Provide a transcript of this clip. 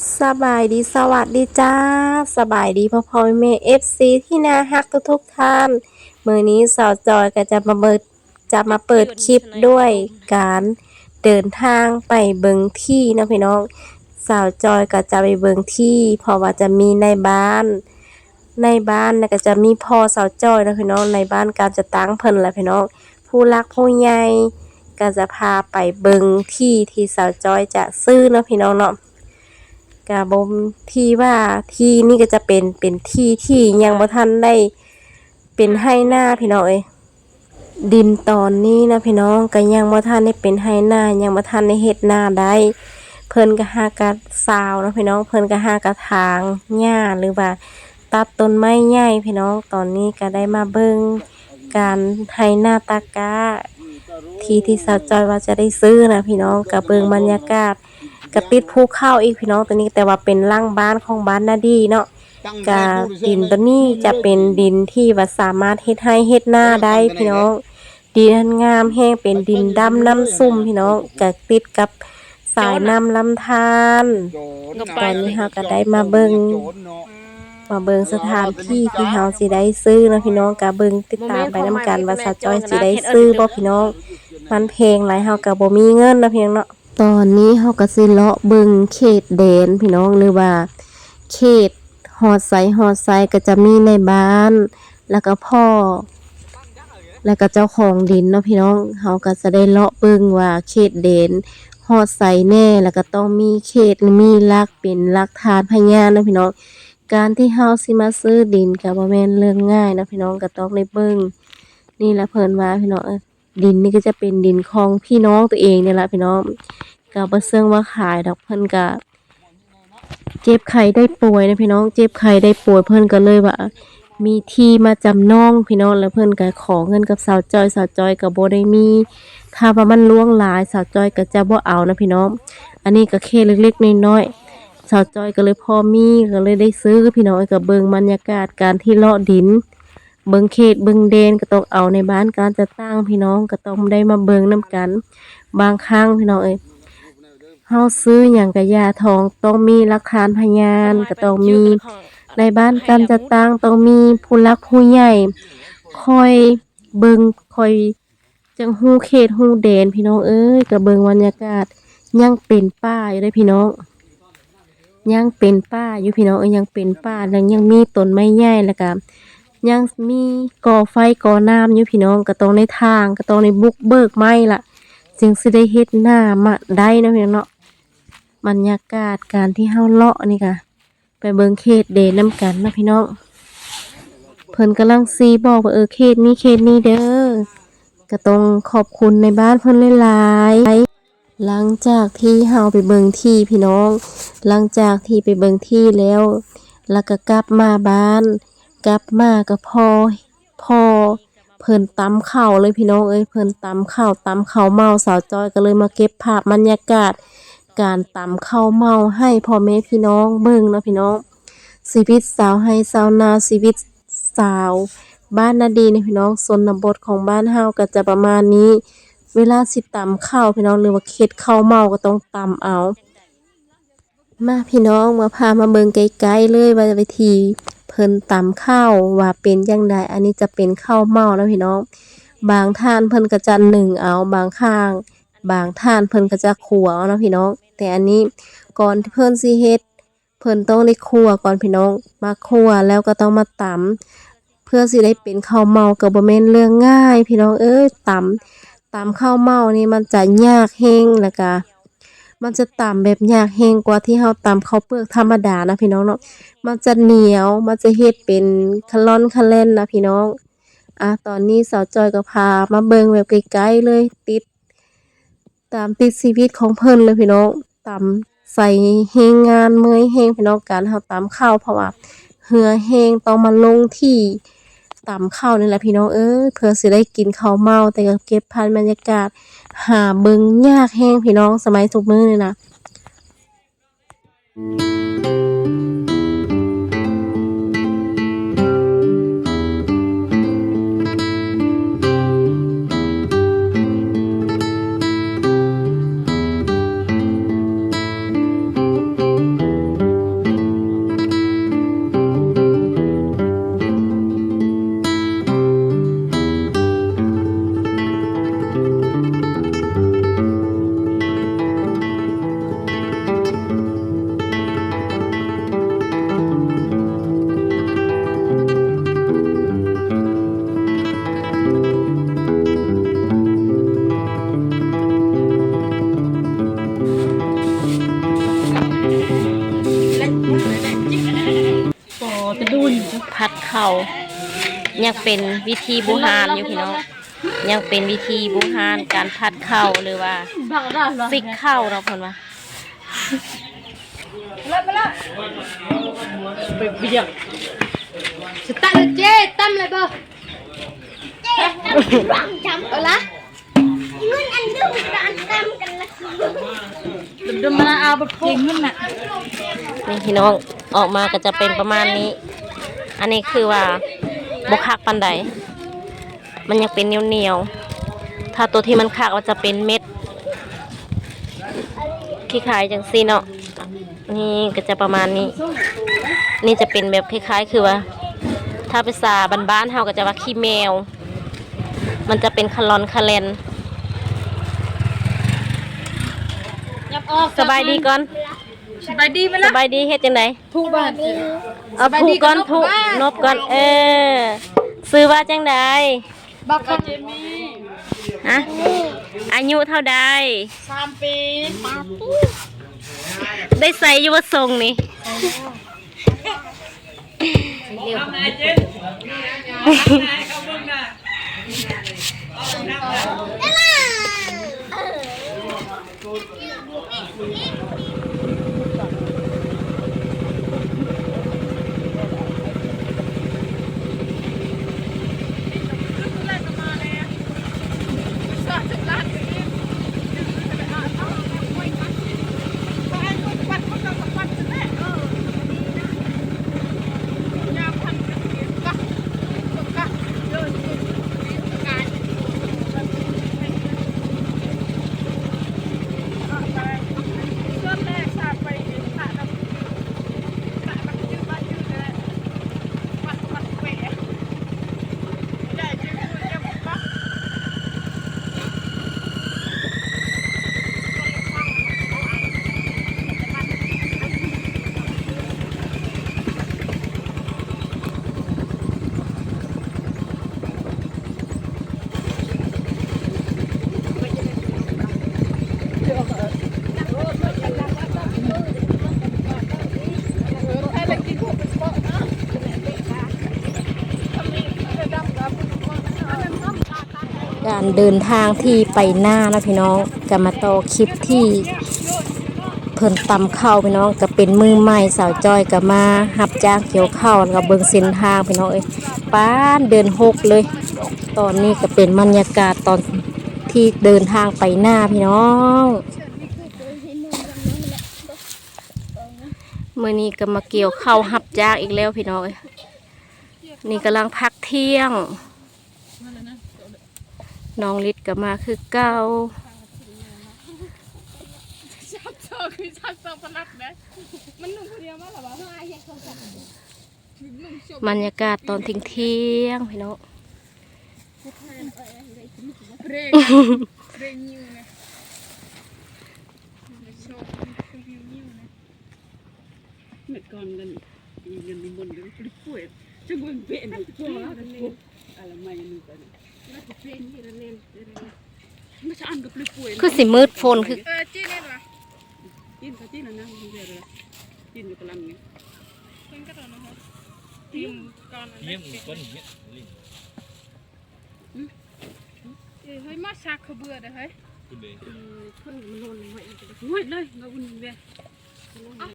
ສະບາຍດີ ສະຫວັດດີຈ້າ ສະບາຍດີພໍ່ໆແມ່ໆ ເອັຟຊີ ທີ່ໜ້າຮັກທຸກໆທ່ານ. ມື້ນີ້ສາວຈອຍກໍຈະມາເປີດ ຈະມາເປີດຄລິບດ້ວຍການເດີນທາງໄປເບິ່ງທີ່ເນາະພີ່ນ້ອງ. ສາວຈອຍກໍຈະໄປເບິ່ງທີ່ ເພາະວ່າຈະມີນາຍບ້ານ ນາຍບ້ານ ແລ້ວກໍຈະມີພໍ່ສາວຈອຍເນາະພີ່ນ້ອງ ນາຍບ້ານການຈັດຕັ້ງເພິ່ນແຫຼະພີ່ນ້ອງ. ຜູ້ຫຼັກຜູ້ໃຫຍ່ກໍຈະພາໄປເບິ່ງທີ່ທີ່ສາວຈອຍຈະຊື້ເນາະພີ່ນ້ອງເນາະ. ກະບໍ່ ທີ່ວ່າທີ່ນີ້ກໍຈະເປັນ ເປັນທີ່ທີ່ຍັງບໍ່ທັນໄດ້ເປັນໄຮ່ນາພີ່ນ້ອງເອີຍ. ດິນຕອນນີ້ນະພີ່ນ້ອງ ກໍຍັງບໍ່ທັນໄດ້ເປັນໄຮ່ນາ ຍັງບໍ່ທັນໄດ້ເຮັດນາໄດ້. ເພິ່ນກໍຫາກະຊາວເນາະພີ່ນ້ອງ ເພິ່ນກໍຫາກະຖາງຫຍ້າ ຫຼືວ່າຕັດຕົ້ນໄມ້ໃຫຍ່ພີ່ນ້ອງ. ຕອນນີ້ກໍໄດ້ມາເບິ່ງການໄຮ່ນາຕາກ້າ ທີ່ທີ່ສາວຈອຍວ່າຈະໄດ້ຊື້ນະພີ່ນ້ອງ ກໍເບິ່ງບັນຍາກາດ ກໍຕິດພູເຂົາອີກພີ່ນ້ອງ ຕົວນີ້ ແຕ່ວ່າເປັນຫຼັງບ້ານຂອງບ້ານນາດີເນາະ. ກະດິນຕົວນີ້ຈະເປັນດິນທີ່ວ່າສາມາດເຮັດໄຮ່ເຮັດນາໄດ້ພີ່ນ້ອງ. ດິນຫັ້ນງາມແຮງ ເປັນດິນດຳນ້ຳຊຸ່ມພີ່ນ້ອງ ກະຕິດກັບສາຍນ້ຳລຳທານ. ຕອນນີ້ເຮົາກະໄດ້ມາເບິ່ງ ມາເບິ່ງສະຖານທີ່ທີ່ເຮົາຊິໄດ້ຊື້ເນາະພີ່ນ້ອງ ກະເບິ່ງຕິດຕາມໄປນຳກັນວ່າສາວຈອຍຊິໄດ້ຊື້ບໍ່ພີ່ນ້ອງ. ມັນແພງຫຼາຍ ເຮົາກະບໍ່ມີເງິນເນາະພີ່ນ້ອງເນາະ. ຕອນນີ້ເຮົາກໍຊິເລາະເບິ່ງເຂດແດນພີ່ນ້ອງ ຫຼືວ່າເຂດຮອດໃສຮອດໃສ ກໍຈະມີນາຍບ້ານ ແລ້ວກໍພໍ່ ແລ້ວກໍເຈົ້າຂອງດິນເນາະພີ່ນ້ອງ. ເຮົາກໍຈະໄດ້ເລາະເບິ່ງວ່າເຂດແດນຮອດໃສແດ່ ແລ້ວກໍຕ້ອງມີເຂດ ມີຫຼັກເປັນຫຼັກຖານພະຍານເນາະພີ່ນ້ອງ. ການທີ່ເຮົາຊິມາຊື້ດິນກໍບໍ່ແມ່ນເລື່ອງງ່າຍເນາະພີ່ນ້ອງ ກໍຕ້ອງໄດ້ເບິ່ງ. ນີ້ລະເພິ່ນວ່າພີ່ນ້ອງເອີຍ ດິນນີ້ກໍຈະເປັນດິນຂອງພີ່ນ້ອງຕົວເອງນີ້ລະພີ່ນ້ອງ ກໍບໍ່ເຊີງວ່າຂາຍດອກ ເພິ່ນກໍເຈັບໄຂ້ໄດ້ປ່ວຍນະພີ່ນ້ອງ ເຈັບໄຂ້ໄດ້ປ່ວຍ ເພິ່ນກໍເລີຍວ່າມີທີ່ມາຈຳນອງພີ່ນ້ອງ ແລ້ວເພິ່ນກໍຂໍເງິນກັບສາວຈອຍ ສາວຈອຍກໍບໍ່ໄດ້ມີ ຖ້າວ່າມັນຫຼວງຫຼາຍ ສາວຈອຍກໍຈະບໍ່ເອົານະພີ່ນ້ອງ. ອັນນີ້ກໍແຄ່ເລັກໆນ້ອຍໆ ສາວຈອຍກໍເລີຍພໍມີ ກໍເລີຍໄດ້ຊື້ພີ່ນ້ອງເອີຍ. ກໍເບິ່ງບັນຍາກາດການທີ່ເລາະດິນ ເບິ່ງເຂດເບິ່ງແດນ ກໍຕ້ອງເອົາໃນບ້ານການຈັດຕັ້ງພີ່ນ້ອງ ກໍຕ້ອງໄດ້ມາເບິ່ງນຳກັນ. ບາງຄັ້ງພີ່ນ້ອງເອີຍ ເຮົາຊື້ຫຍັງກະຢ່າ ຕ້ອງ ຕ້ອງມີຫຼັກຖານພະຍານ ກໍຕ້ອງມີນາຍບ້ານການຈັດຕັ້ງ ຕ້ອງມີຜູ້ຫຼັກຜູ້ໃຫຍ່ ຄອຍເບິ່ງ ຄອຍ ຈັ່ງຮູ້ເຂດຮູ້ແດນພີ່ນ້ອງເອີຍ. ກະເບິ່ງບັນຍາກາດ ຍັງເປັນປ່າຢູ່ເດ້ພີ່ນ້ອງ ຍັງເປັນປ່າຢູ່ພີ່ນ້ອງເອີຍ ຍັງເປັນປ່າ ແລ້ວຍັງມີຕົ້ນໄມ້ໃຫຍ່ ແລ້ວກະຍັງມີກໍ່ໄຟກໍ່ນ້ຳຢູ່ພີ່ນ້ອງ. ກະຕ້ອງໄດ້ຖາງ ກະຕ້ອງໄດ້ບຸກເບີກໄມ້ລະ ຈຶ່ງຊິໄດ້ເຮັດນາມາໄດ້ເນາະພີ່ນ້ອງເນາະ. ບັນຍາກາດການທີ່ເຮົາເລາະນີ້ກະ ໄປເບິ່ງເຂດແດນນຳກັນເນາະພີ່ນ້ອງ. ເພິ່ນກຳລັງຊີ້ບອກວ່າ ເອີ ເຂດນີ້ ເຂດນີ້ເດີ. ກະຕ້ອງຂອບຄຸນນາຍບ້ານເພິ່ນຫຼາຍໆ. ຫຼັງຈາກທີ່ເຮົາໄປເບິ່ງທີ່ພີ່ນ້ອງ ຫຼັງຈາກທີ່ໄປເບິ່ງທີ່ແລ້ວ ແລ້ວກະກັບມາບ້ານ ກັບມາກະພໍ ພໍ ເພິ່ນຕຳເຂົ້າເລີຍພີ່ນ້ອງເອີຍ ເພິ່ນຕຳເຂົ້າ ຕຳເຂົ້າເມົາ. ສາວຈອຍກໍເລີຍມາເກັບພາບບັນຍາກາດການຕຳເຂົ້າເມົາໃຫ້ພໍ່ແມ່ພີ່ນ້ອງເບິ່ງເນາະພີ່ນ້ອງ. ຊີວິດຊາວໄຮ່ຊາວນາ ຊີວິດຊາວບ້ານນາດີນີ້ພີ່ນ້ອງ ຊົນນະບົດຂອງບ້ານເຮົາກໍຈະປະມານນີ້. ເວລາຊິຕຳເຂົ້າພີ່ນ້ອງ ຫຼືວ່າເຮັດເຂົ້າເມົາກໍຕ້ອງຕຳເອົາ. ມາພີ່ນ້ອງ ມາພາມາເບິ່ງໃກ້ໆເລີຍວ່າວິທີເພິ່ນຕຳເຂົ້າວ່າເປັນຈັ່ງໃດ. ອັນນີ້ຈະເປັນເຂົ້າເມົາເນາະພີ່ນ້ອງ. ບາງທ່ານເພິ່ນກໍຈະໜຶ້ງເອົາ ບາງຄັ້ງ ບາງທ່ານເພິ່ນກໍຈະຂົ້ວເອົາເນາະພີ່ນ້ອງ. ແຕ່ອັນນີ້ກ່ອນທີ່ເພິ່ນຊິເຮັດ ເພິ່ນຕ້ອງໄດ້ຂົ້ວກ່ອນພີ່ນ້ອງ. ມາຂົ້ວແລ້ວກໍຕ້ອງມາຕຳ ເພື່ອຊິໄດ້ເປັນເຂົ້າເມົາ ກໍບໍ່ແມ່ນເລື່ອງງ່າຍພີ່ນ້ອງເອີຍ. ຕຳ ຕຳເຂົ້າເມົານີ້ມັນຈະຍາກແຮງ ແລ້ວກະມັນຈະຕຳແບບຍາກແຮງກວ່າທີ່ເຮົາຕຳເຂົ້າເປືອກທຳມະດານະພີ່ນ້ອງເນາະ. ມັນຈະໜຽວ ມັນຈະເຮັດເປັນຄະລ່ອນຄະແລ່ນນະພີ່ນ້ອງ. ອາ ຕອນນີ້ສາວຈອຍກໍພາມາເບິ່ງແບບໃກ້ໆເລີຍ ຕິດ ຕາມຕິດຊີວິດຂອງເພິ່ນເລີຍພີ່ນ້ອງ. ຕຳໃສ່ແຮງງານ ເມື່ອຍແຮງພີ່ນ້ອງ ການເຮົາຕຳເຂົ້າ ເພາະວ່າເຫື່ອແຮງ ຕ້ອງມາລົງທີ່ຕຳເຂົ້ານີ້ແຫຼະພີ່ນ້ອງເອີຍ ເພື່ອຊິໄດ້ກິນເຂົ້າເມົາ. ແຕ່ກໍເກັບພາບບັນຍາກາດ ຫາເບິ່ງຍາກແຮງພີ່ນ້ອງ ສະໄໝທຸກມື້ນີ້ນະ. ຜັດເຂົ້າ ຍັງເປັນວິທີບູຮານຢູ່ພີ່ນ້ອງ, ຍັງເປັນວິທີບູຮານການຜັດເຂົ້າ ຫຼືວ່າ ຟິກເຂົ້າເນາະເພິ່ນວ່າ. ໄປບຽກ ສະຕາເລີຍເຈ້ ຕຳເລີຍບໍ່? ເອົາລະ ເງິນອັນເດີມກັນ ຕຳກັນລະ ດມມາເອົາບໍ່ເກັ່ງເງິນນະ. ນີ້ພີ່ນ້ອງ ອອກມາກໍຈະເປັນປະມານນີ້. ອັນນີ້ຄືວ່າບໍ່ຄັກປານໃດ. ມັນຍັງເປັນໜຽວໆ, ຖ້າຕົວທີ່ມັນຄັກມັນຈະເປັນເມັດ ຄ້າຍໆຈັ່ງຊີ້ເນາະ. ນີ້ກໍຈະປະມານນີ້, ນີ້ຈະເປັນແບບຄ້າຍໆ ຄືວ່າ ຖ້າພາສາບ້ານໆເຮົາກໍຈະວ່າຂີ້ແມວ, ມັນຈະເປັນຄະລອນຄະແລ່ນ. ສະບາຍດີກ່ອນ. ສະບາຍດີແມ່ນລະ? ສະບາຍດີເຮັດຈັ່ງໃດ? ທຸບາດ ເອົາ ສະບາຍດີ ທຸກ່ອນ ທຸບາດ ນົບກ່ອນ. ເອີ ຊື່ວ່າຈັ່ງໃດ? ບັກຄະ ເຈມີ. ຮະ? ອາຍຸເທົ່າໃດ? ສາມປີ. ໄດ້ໃສ່ຢູ່ບໍ່ ຊົງນີ້? ການເດີນທາງທີ່ໄປນາເນາະພີ່ນ້ອງ, ກໍມາຕໍ່ຄລິບທີ່ເພິ່ນຕຳເຂົ້າພີ່ນ້ອງ. ກໍເປັນມື້ໃໝ່ ສາວຈ້ອຍກໍມາຮັບຈ້າງກ່ຽວເຂົ້າ ແລ້ວກໍເບິ່ງເສັ້ນທາງພີ່ນ້ອງເອີຍ, ປານເດືອນຫົກເລີຍ. ຕອນນີ້ກໍເປັນບັນຍາກາດຕອນທີ່ເດີນທາງໄປນາພີ່ນ້ອງ. ມື້ນີ້ກໍມາກ່ຽວເຂົ້າຮັບຈ້າງອີກແລ້ວພີ່ນ້ອງເອີຍ. ນີ້ກຳລັງພັກທ່ຽງ, ນ້ອງລິດກໍມາຄືເກົ່າ. ບັນຍາກາດຕອນທ່ຽງໆ ພີ່ນ້ອງ. ເມື່ອກ່ອນນັ້ນ ອີເງິນນິມົນເດ້ ປ່ວຍ ຈັກເບິ່ງເປັນ ອະລະໄມອັນນີ້ກໍ ຄືຊິມືດຝົນຄື ເອີ ຈີນແມ່ນຫວາ? ຈີນ ເຂົາຈີນນະ ຈີນຢູ່ກະລຳນີ້ ເພິ່ນກໍໂດນນະ ທີມກ່ອນ ທີມກ່ອນເຮັດ ເອີຍ ເຮີ້ຍ ມາຊັກເຂົາເບື່ອເດ້ເຮີ້ຍ. ເອີຍ ຄົນມັນນອນໄວ້ ໂອ້ຍ ເລີຍ ງາອຸ່ນແວະ. ເອົ້າ